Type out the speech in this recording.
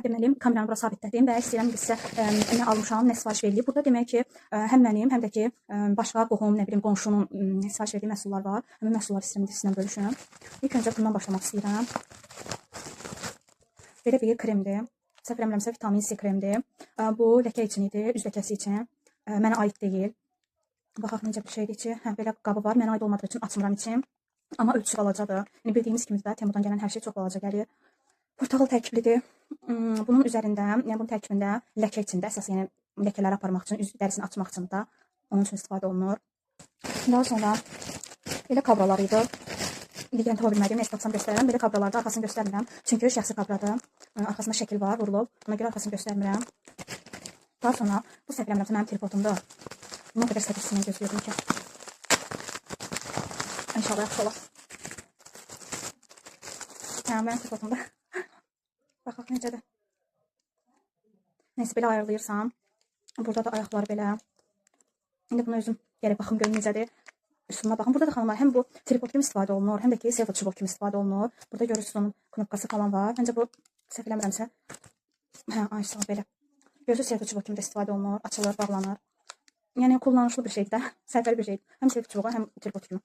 Deməli, kameranı bura sabitlədim və istəyirəm ki, sizə nə almışam, nə sifariş verilib. Burada demək ki, həm mənim, həm də ki, başqa qohum, nə bilim, qonşunun sifariş verdiyi məhsullar var. Həmin məhsulları istəyirəm ki, sizlə bölüşüm. İlk öncə bundan başlamaq istəyirəm. Belə bir kremdir. Səhv eləmirəmsə vitamin C kremdir. Bu ləkə üçün idi, üz ləkəsi üçün. Mənə aid deyil. Baxaq necə bir şeydir ki, hə, belə qabı var. Mənə aid olmadığı üçün açmıram için. Amma ölçüsü balacadır. Yəni bildiyimiz kimi də Temudan gələn hər şey çox balaca gəlir. Portağal tərkiblidir. Bunun üzərində, yəni bunun tərkibində ləkə üçün də, əsas yəni ləkələri aparmaq üçün, üz dərisini açmaq üçün də onun üçün istifadə olunur. Daha sonra belə kabralar idi. Digərini tapa bilmədim. Neysə tapsam göstərərəm. Belə kabralarda arxasını göstərmirəm. Çünki şəxsi kabradır. Arxasında şəkil var, vurulub. Ona görə arxasını göstərmirəm. Daha sonra bu səhv eləmirəmsə mənim tripodumdur. Buna qədər səbirsizliklə gözləyirdim ki. İnşallah yaxşı olar. Hə, mənim tripodumdur. Baxaq necədir. Neysə belə ayarlayırsam. Burada da ayaqlar belə. İndi bunu özüm gərək baxım görüm necədir. Üstünə baxın. Burada da xanımlar həm bu tripod kimi istifadə olunur, həm də ki selfie çubuq kimi istifadə olunur. Burada görürsünüz onun knopkası falan var. Məncə bu səhv eləmirəmsə. Hə, ay sağ ol, belə. Görürsünüz selfie çubuq kimi də istifadə olunur, açılır, bağlanır. Yəni kullanışlı bir şeydir də, sərfəli bir şeydir. Həm selfie çubuğu, həm tripod kimi.